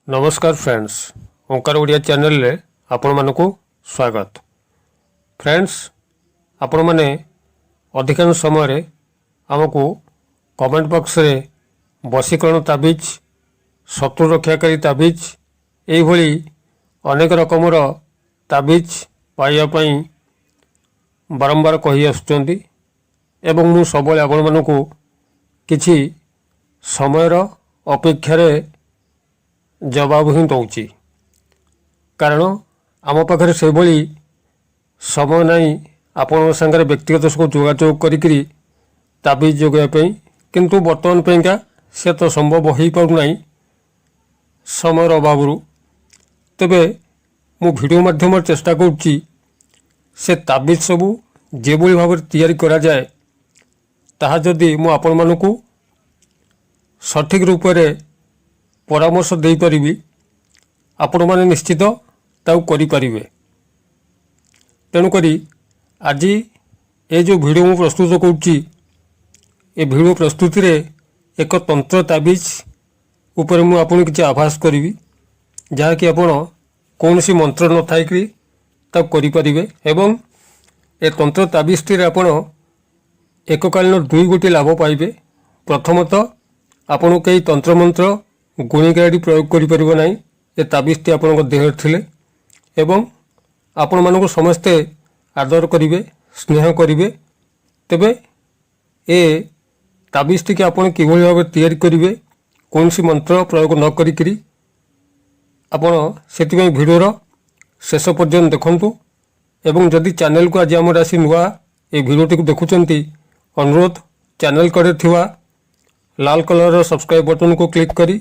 ନମସ୍କାର ଫ୍ରେଣ୍ଡସ୍, ଓଙ୍କାର ଓଡ଼ିଆ ଚ୍ୟାନେଲରେ ଆପଣମାନଙ୍କୁ ସ୍ୱାଗତ। ଫ୍ରେଣ୍ଡସ୍, ଆପଣମାନେ ଅଧିକାଂଶ ସମୟରେ ଆମକୁ କମେଣ୍ଟ ବକ୍ସରେ ବଶୀକରଣ ତାବିଜ, ଶତ୍ରୁ ରକ୍ଷାକାରୀ ତାବିଜ, ଏଇଭଳି ଅନେକ ରକମର ତାବିଜ ପାଇବା ପାଇଁ ବାରମ୍ବାର କହି ଆସୁଛନ୍ତି ଏବଂ ମୁଁ ସବୁବେଳେ ଆପଣମାନଙ୍କୁ କିଛି ସମୟର ଅପେକ୍ଷାରେ ଜବାବ ହିଁ ଦେଉଛି, କାରଣ ଆମ ପାଖରେ ସେଭଳି ସମୟ ନାହିଁ ଆପଣଙ୍କ ସାଙ୍ଗରେ ବ୍ୟକ୍ତିଗତ ସବୁ ଯୋଗାଯୋଗ କରିକିରି ତାବିଜ ଯୋଗାଇବା ପାଇଁ। କିନ୍ତୁ ବର୍ତ୍ତମାନ ପାଇଁକା ସେ ତ ସମ୍ଭବ ହୋଇପାରୁନାହିଁ ସମୟର ଅଭାବରୁ। ତେବେ ମୁଁ ଭିଡ଼ିଓ ମାଧ୍ୟମରେ ଚେଷ୍ଟା କରୁଛି, ସେ ତାବିଜ ସବୁ ଯେଭଳି ଭାବରେ ତିଆରି କରାଯାଏ, ତାହା ଯଦି ମୁଁ ଆପଣମାନଙ୍କୁ ସଠିକ୍ ରୂପରେ ପରାମର୍ଶ ଦେଇପାରିବି, ଆପଣମାନେ ନିଶ୍ଚିତ ତାକୁ କରିପାରିବେ। ତେଣୁକରି ଆଜି ଏ ଯେଉଁ ଭିଡ଼ିଓ ମୁଁ ପ୍ରସ୍ତୁତ କରୁଛି, ଏ ଭିଡ଼ିଓ ପ୍ରସ୍ତୁତିରେ ଏକ ତନ୍ତ୍ର ତାବିଜ ଉପରେ ମୁଁ ଆପଣଙ୍କୁ କିଛି ଆଭାସ କରିବି, ଯାହାକି ଆପଣ କୌଣସି ମନ୍ତ୍ର ନଥାଇକରି ତାକୁ କରିପାରିବେ ଏବଂ ଏ ତନ୍ତ୍ର ତାବିଜଟିରେ ଆପଣ ଏକକାଳୀନ ଦୁଇ ଗୋଟି ଲାଭ ପାଇବେ। ପ୍ରଥମତଃ, ଆପଣଙ୍କୁ କେହି ତନ୍ତ୍ରମନ୍ତ୍ର ଗୁଣିଗାରେଡ଼ି ପ୍ରୟୋଗ କରିପାରିବ ନାହିଁ ଏ ତାବିଜଟି ଆପଣଙ୍କ ଦେହରେ ଥିଲେ ଏବଂ ଆପଣମାନଙ୍କୁ ସମସ୍ତେ ଆଦର କରିବେ, ସ୍ନେହ କରିବେ। ତେବେ ଏ ତାବିଜଟିକି ଆପଣ କିଭଳି ଭାବରେ ତିଆରି କରିବେ କୌଣସି ମନ୍ତ୍ର ପ୍ରୟୋଗ ନ କରିକିରି, ଆପଣ ସେଥିପାଇଁ ଭିଡ଼ିଓର ଶେଷ ପର୍ଯ୍ୟନ୍ତ ଦେଖନ୍ତୁ ଏବଂ ଯଦି ଚ୍ୟାନେଲକୁ ଆଜି ଆମର ଆସି ନୂଆ ଏ ଭିଡ଼ିଓଟିକୁ ଦେଖୁଛନ୍ତି, ଅନୁରୋଧ, ଚ୍ୟାନେଲ କଡ଼ରେ ଥିବା ଲାଲ କଲର୍ର ସବସ୍କ୍ରାଇବ୍ ବଟନକୁ କ୍ଲିକ୍ କରି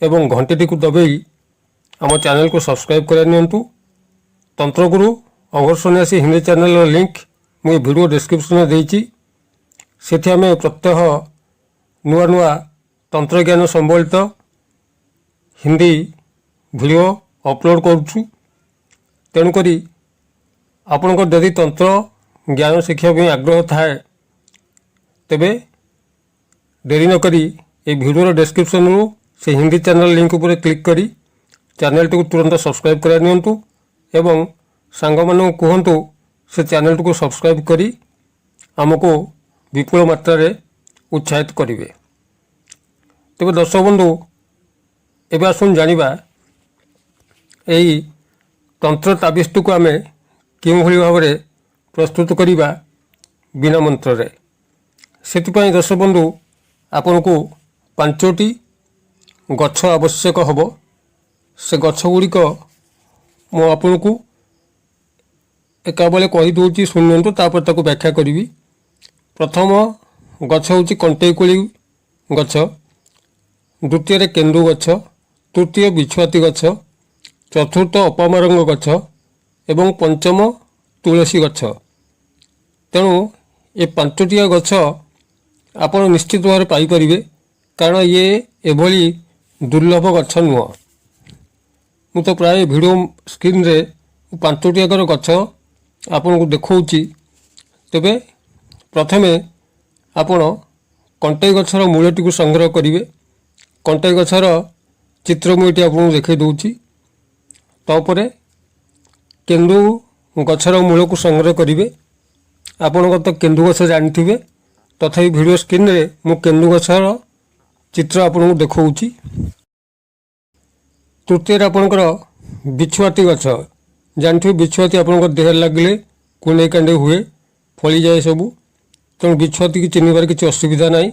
ଏବଂ ଘଣ୍ଟିଟିକୁ ଦବାଇ ଆମ ଚ୍ୟାନେଲକୁ ସବସ୍କ୍ରାଇବ୍ କରି ନିଅନ୍ତୁ। ତନ୍ତ୍ରଗୁରୁ ଅଘୋର ସନ୍ନ୍ୟାସୀ ହିନ୍ଦୀ ଚ୍ୟାନେଲର ଲିଙ୍କ୍ ମୁଁ ଏ ଭିଡ଼ିଓ ଡିସ୍କ୍ରିପ୍ସନରେ ଦେଇଛି। ସେଠି ଆମେ ପ୍ରତ୍ୟହ ନୂଆ ନୂଆ ତନ୍ତ୍ରଜ୍ଞାନ ସମ୍ବଳିତ ହିନ୍ଦୀ ଭିଡ଼ିଓ ଅପଲୋଡ଼ କରୁଛୁ। ତେଣୁକରି ଆପଣଙ୍କର ଯଦି ତନ୍ତ୍ର ଜ୍ଞାନ ଶିଖିବା ପାଇଁ ଆଗ୍ରହ ଥାଏ, ତେବେ ଡେରି ନକରି ଏହି ଭିଡ଼ିଓର ଡେସ୍କ୍ରିପ୍ସନରୁ ସେ ହିନ୍ଦୀ ଚ୍ୟାନେଲ ଲିଙ୍କ ଉପରେ କ୍ଲିକ୍ କରି ଚ୍ୟାନେଲଟିକୁ ତୁରନ୍ତ ସବସ୍କ୍ରାଇବ୍ କରି ନିଅନ୍ତୁ ଏବଂ ସାଙ୍ଗମାନଙ୍କୁ କୁହନ୍ତୁ, ସେ ଚ୍ୟାନେଲଟିକୁ ସବସ୍କ୍ରାଇବ୍ କରି ଆମକୁ ବିପୁଳ ମାତ୍ରାରେ ଉତ୍ସାହିତ କରିବେ। ତେବେ ଦର୍ଶକ ବନ୍ଧୁ, ଏବେ ଆସନ୍ତୁ ଜାଣିବା ଏହି ତନ୍ତ୍ର ତାବିଜଟିକୁ ଆମେ କେଉଁଭଳି ଭାବରେ ପ୍ରସ୍ତୁତ କରିବା ବିନା ମନ୍ତ୍ରରେ। ସେଥିପାଇଁ ଦର୍ଶକ ବନ୍ଧୁ, ଆପଣଙ୍କୁ ପାଞ୍ଚଟି ଗଛ ଆବଶ୍ୟକ ହେବ। ସେ ଗଛ ଗୁଡ଼ିକ ମୁଁ ଆପଣଙ୍କୁ ଏକାବେଳେ କହିଦେଉଛି, ଶୁଣିନିଅନ୍ତୁ, ତାପରେ ତାକୁ ବ୍ୟାଖ୍ୟା କରିବି। ପ୍ରଥମ ଗଛ ହେଉଛି କଣ୍ଟେଇ କୋଳି ଗଛ, ଦ୍ୱିତୀୟରେ କେନ୍ଦୁ ଗଛ, ତୃତୀୟ ବିଛୁଆତି ଗଛ, ଚତୁର୍ଥ ଅପାମାରଙ୍ଗ ଗଛ ଏବଂ ପଞ୍ଚମ ତୁଳସୀ ଗଛ। ତେଣୁ ଏ ପାଞ୍ଚଟିଆ ଗଛ ଆପଣ ନିଶ୍ଚିତ ଭାବରେ ପାଇପାରିବେ, କାରଣ ଇଏ ଏଭଳି ଦୁର୍ଲଭ ଗଛ ନୁହଁ। ମୁଁ ତ ପ୍ରାୟ ଭିଡ଼ିଓ ସ୍କ୍ରିନ୍ରେ ପାଞ୍ଚଟି ଯାକର ଗଛ ଆପଣଙ୍କୁ ଦେଖାଉଛି। ତେବେ ପ୍ରଥମେ ଆପଣ କଣ୍ଟେଇ ଗଛର ମୂଳଟିକୁ ସଂଗ୍ରହ କରିବେ। କଣ୍ଟେଇ ଗଛର ଚିତ୍ର ମୁଁ ଏଠି ଆପଣଙ୍କୁ ଦେଖାଇ ଦେଉଛି। ତାପରେ କେନ୍ଦୁ ଗଛର ମୂଳକୁ ସଂଗ୍ରହ କରିବେ। ଆପଣଙ୍କ ତ କେନ୍ଦୁ ଗଛ ଜାଣିଥିବେ, ତଥାପି ଭିଡ଼ିଓ ସ୍କ୍ରିନ୍ରେ ମୁଁ କେନ୍ଦୁ ଗଛର ଚିତ୍ର ଆପଣଙ୍କୁ ଦେଖାଉଛି। ତୃତୀୟରେ ଆପଣଙ୍କର ବିଛୁଆତି ଗଛ। ଜାଣିଥିବେ, ବିଛୁଆତି ଆପଣଙ୍କ ଦେହରେ ଲାଗିଲେ କୁଣ୍ଡେଇ କାଣ୍ଡେଇ ହୁଏ, ଫଳିଯାଏ ସବୁ। ତେଣୁ ବିଛୁଆତିକି ଚିହ୍ନିବାରେ କିଛି ଅସୁବିଧା ନାହିଁ।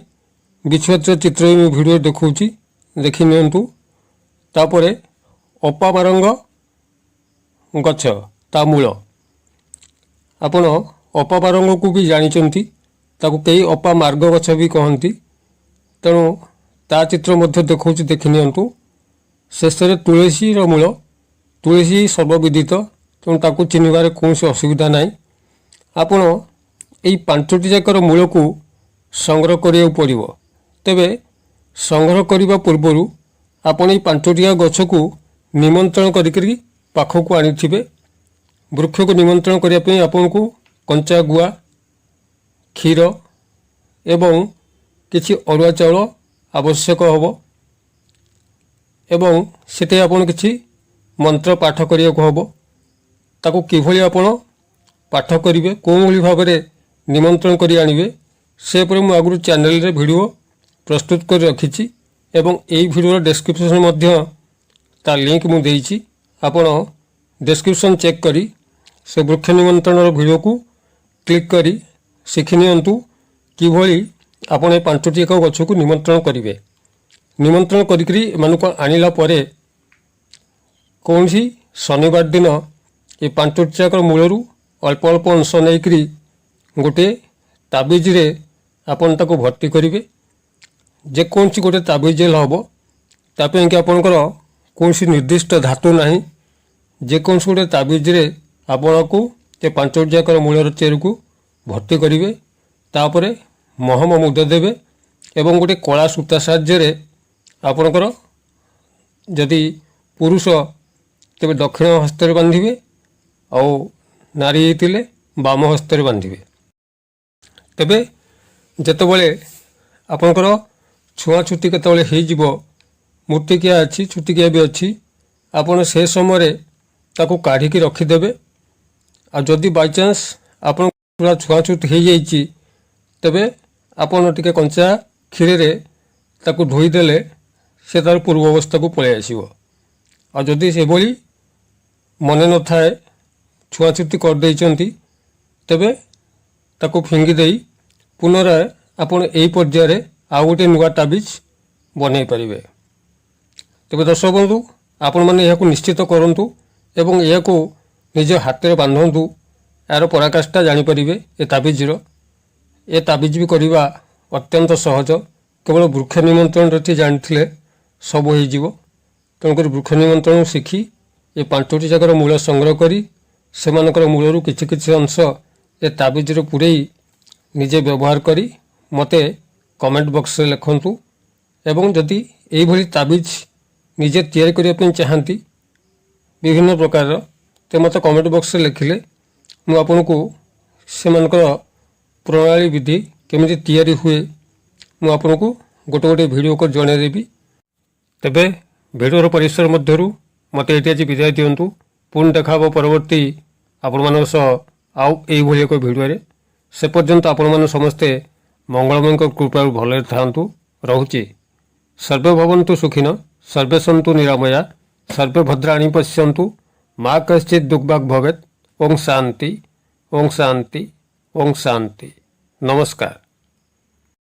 ବିଛୁଆତିର ଚିତ୍ର ବି ମୁଁ ଭିଡ଼ିଓ ଦେଖାଉଛି, ଦେଖି ନିଅନ୍ତୁ। ତାପରେ ଅପାମାରଙ୍ଗ ଗଛ, ତା ମୂଳ। ଆପଣ ଅପାମାରଙ୍ଗକୁ ବି ଜାଣିଛନ୍ତି, ତାକୁ କେହି ଅପା ମାର୍ଗ ଗଛ ବି କହନ୍ତି। ତେଣୁ ତା ଚିତ୍ର ମଧ୍ୟ ଦେଖାଉଛି, ଦେଖି ନିଅନ୍ତୁ। ଶେଷରେ ତୁଳସୀର ମୂଳ। ତୁଳସୀ ସର୍ବବିଦିତ, ତେଣୁ ତାକୁ ଚିହ୍ନିବାରେ କୌଣସି ଅସୁବିଧା ନାହିଁ। ଆପଣ ଏଇ ପାଞ୍ଚଟି ଯାକର ମୂଳକୁ ସଂଗ୍ରହ କରିବାକୁ ପଡ଼ିବ। ତେବେ ସଂଗ୍ରହ କରିବା ପୂର୍ବରୁ ଆପଣ ଏଇ ପାଞ୍ଚଟି ଯାକ ଗଛକୁ ନିମନ୍ତ୍ରଣ କରିକରି ପାଖକୁ ଆଣିଥିବେ। ବୃକ୍ଷକୁ ନିମନ୍ତ୍ରଣ କରିବା ପାଇଁ ଆପଣଙ୍କୁ କଞ୍ଚା ଗୁଆ, କ୍ଷୀର ଏବଂ କିଛି ଅରୁଆ ଚାଉଳ ଆବଶ୍ୟକ ହେବ। ଏବଂ ସେଠି ଆପଣ କିଛି ମନ୍ତ୍ର ପାଠ କରିବାକୁ ହେବ। ତାକୁ କିଭଳି ଆପଣ ପାଠ କରିବେ, କେଉଁଭଳି ଭାବରେ ନିମନ୍ତ୍ରଣ କରି ଆଣିବେ, ସେ ଉପରେ ମୁଁ ଆଗରୁ ଚ୍ୟାନେଲରେ ଭିଡ଼ିଓ ପ୍ରସ୍ତୁତ କରି ରଖିଛି ଏବଂ ଏଇ ଭିଡ଼ିଓର ଡେସ୍କ୍ରିପସନ୍ ମଧ୍ୟ ତା ଲିଙ୍କ ମୁଁ ଦେଇଛି। ଆପଣ ଡେସ୍କ୍ରିପସନ୍ ଚେକ୍ କରି ସେ ବୃକ୍ଷ ନିମନ୍ତ୍ରଣର ଭିଡ଼ିଓକୁ କ୍ଲିକ୍ କରି ଶିଖି ନିଅନ୍ତୁ କିଭଳି ଆପଣ ଏ ପାଞ୍ଚଟି ଏକ ଗଛକୁ ନିମନ୍ତ୍ରଣ କରିବେ। ନିମନ୍ତ୍ରଣ କରିକରି ଏମାନଙ୍କୁ ଆଣିଲା ପରେ କୌଣସି ଶନିବାର ଦିନ ଏ ପାଞ୍ଚଟି ଯାକର ମୂଳରୁ ଅଳ୍ପ ଅଳ୍ପ ଅଂଶ ନେଇକରି ଗୋଟିଏ ତାବିଜରେ ଆପଣ ତାକୁ ଭର୍ତ୍ତି କରିବେ। ଯେକୌଣସି ଗୋଟେ ତାବିଜ ହେଲେ ହେବ। ତା ପାଇଁକି ଆପଣଙ୍କର କୌଣସି ନିର୍ଦ୍ଦିଷ୍ଟ ଧାତୁ ନାହିଁ। ଯେକୌଣସି ଗୋଟେ ତାବିଜରେ ଆପଣଙ୍କୁ ଏ ପାଞ୍ଚଟି ଯାକର ମୂଳର ଚେରକୁ ଭର୍ତ୍ତି କରିବେ। ତାପରେ ମହମ ମୁଦ ଦେବେ ଏବଂ ଗୋଟେ କଳା ସୂତା ସାହାଯ୍ୟରେ ଆପଣଙ୍କର ଯଦି ପୁରୁଷ ତେବେ ଦକ୍ଷିଣ ହସ୍ତରେ ବାନ୍ଧିବେ ଆଉ ନାରୀ ହେଇଥିଲେ ବାମ ହସ୍ତରେ ବାନ୍ଧିବେ। ତେବେ ଯେତେବେଳେ ଆପଣଙ୍କର ଛୁଆଁଛୁତି କେତେବେଳେ ହେଇଯିବ, ମୂର୍ତ୍ତିକିଆ ଅଛି, ଛୁତିକିଆ ବି ଅଛି, ଆପଣ ସେ ସମୟରେ ତାକୁ କାଢ଼ିକି ରଖିଦେବେ। ଆଉ ଯଦି ବାଇଚାନ୍ସ ଆପଣ ପୁରା ଛୁଆଁଛୁତି ହେଇଯାଇଛି, ତେବେ ଆପଣ ଟିକେ କଞ୍ଚା କ୍ଷୀରରେ ତାକୁ ଧୋଇଦେଲେ ସେ ତାର ପୂର୍ବ ଅବସ୍ଥାକୁ ପଳାଇ ଆସିବ। ଆଉ ଯଦି ସେଭଳି ମନେ ନଥାଏ, ଛୁଆଁଛୁତି କରିଦେଇଛନ୍ତି, ତେବେ ତାକୁ ଫିଙ୍ଗି ଦେଇ ପୁନରାୟ ଆପଣ ଏହି ପର୍ଯ୍ୟାୟରେ ଆଉ ଗୋଟିଏ ନୂଆ ତାବିଜ ବନେଇ ପାରିବେ। ତେବେ ଦର୍ଶକ ବନ୍ଧୁ, ଆପଣମାନେ ଏହାକୁ ନିଶ୍ଚିତ କରନ୍ତୁ ଏବଂ ଏହାକୁ ନିଜ ହାତରେ ବାନ୍ଧନ୍ତୁ। ଏହାର ପରାକାଷ୍ଠା ଜାଣିପାରିବେ ଏ ତାବିଜର। ଏ ତାବିଜ ବି କରିବା ଅତ୍ୟନ୍ତ ସହଜ। କେବଳ ବୃକ୍ଷ ନିମନ୍ତ୍ରଣଟି ଜାଣିଥିଲେ ସବୁ ହେଇଯିବ। ତେଣୁକରି ବୃକ୍ଷ ନିମନ୍ତ୍ରଣ ଶିଖି ଏ ପାଞ୍ଚଟି ଯାକର ମୂଳ ସଂଗ୍ରହ କରି ସେମାନଙ୍କର ମୂଳରୁ କିଛି କିଛି ଅଂଶ ଏ ତାବିଜରେ ପୂରେଇ ନିଜେ ବ୍ୟବହାର କରି ମୋତେ କମେଣ୍ଟ ବକ୍ସରେ ଲେଖନ୍ତୁ। ଏବଂ ଯଦି ଏଇଭଳି ତାବିଜ ନିଜେ ତିଆରି କରିବା ପାଇଁ ଚାହାନ୍ତି ବିଭିନ୍ନ ପ୍ରକାରର, ତ ମୋତେ କମେଣ୍ଟ ବକ୍ସରେ ଲେଖିଲେ ମୁଁ ଆପଣଙ୍କୁ ସେମାନଙ୍କର ପ୍ରଣାଳୀ ବିଧି କେମିତି ତିଆରି ହୁଏ, ମୁଁ ଆପଣଙ୍କୁ ଗୋଟେ ଗୋଟେ ଭିଡ଼ିଓ କରି ଜଣାଇଦେବି। ତେବେ ଭିଡ଼ିଓର ପରିସର ମଧ୍ୟରୁ ମୋତେ ଏଇଠି ଆଜି ବିଦାୟ ଦିଅନ୍ତୁ। ପୁଣି ଦେଖା ହେବ ପରବର୍ତ୍ତୀ ଆପଣମାନଙ୍କ ସହ ଆଉ ଏଇଭଳି ଏକ ଭିଡ଼ିଓରେ। ସେ ପର୍ଯ୍ୟନ୍ତ ଆପଣମାନେ ସମସ୍ତେ ମଙ୍ଗଳମୟଙ୍କ କୃପାରୁ ଭଲରେ ଥାଆନ୍ତୁ। ରହୁଛି। ସର୍ବେ ଭବନ୍ତୁ ସୁଖିନ, ସର୍ବେ ସନ୍ତୁ ନିରାମୟା, ସର୍ବେ ଭଦ୍ରାଣି ପଶ୍ୟନ୍ତୁ, ମା କଶ୍ଚିତ୍ ଦୁଃଖଭାଗ୍ ଭବେତ୍। ଓಂ ଶାନ୍ତି, ଓಂ ଶାନ୍ତି, ଓಂ ଶାନ୍ତି। ନମସ୍କାର।